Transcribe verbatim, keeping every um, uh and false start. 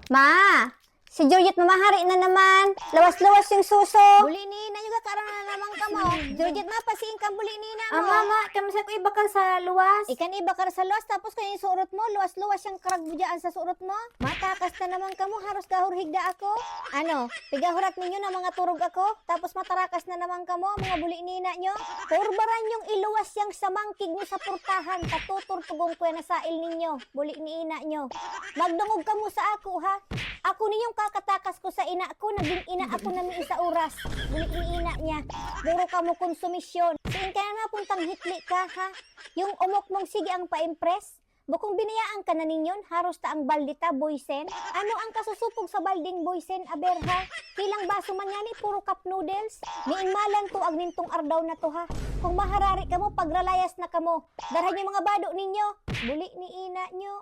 Ma! Si Georgette mamahari na naman. Lawas-lawas yung suso. Buli ni ina nyo, gakaroon na naman kamo. Georgette, ma, pasiing kang buli ni ina mo. Ah, mama, kami sa ko ibakal sa luwas. Ikan ibakal sa luwas, tapos kaya yung surot mo, luwas-luwas yung karag mo dyan sa surot mo. Matakas na naman kamo, haros gahurhig na ako. Ano, pigahurat ninyo na mga turog ako, tapos matarakas na naman kamo, mga buli ni ina nyo. Turbaran yung iluwas yang samangkig nyo sa purtahan, katuturtugon ko yan na sail ninyo, buli ni ina nyo. Magdangog kamo sa ako, ha? Ako ninyong kakatakas ko sa ina ko, naging ina ako na miisa oras. Buli ni ina niya. Puro kamo konsumisyon. Siin ka na napuntang hitli ka, ha? Yung umok mong sige ang pa-impress? Bukong binayaan ka na ninyon, haros ta ang balde ta, boysen? Ano ang kasusupog sa baldeng boysen, aber, ha? Kilang baso man yani, puro cup noodles? Miing malan tuag nintong ardaw na to, ha? Kung maharari kamo, pagralayas na kamo. Darhan yung mga bado ninyo. Buli ni ina nyo.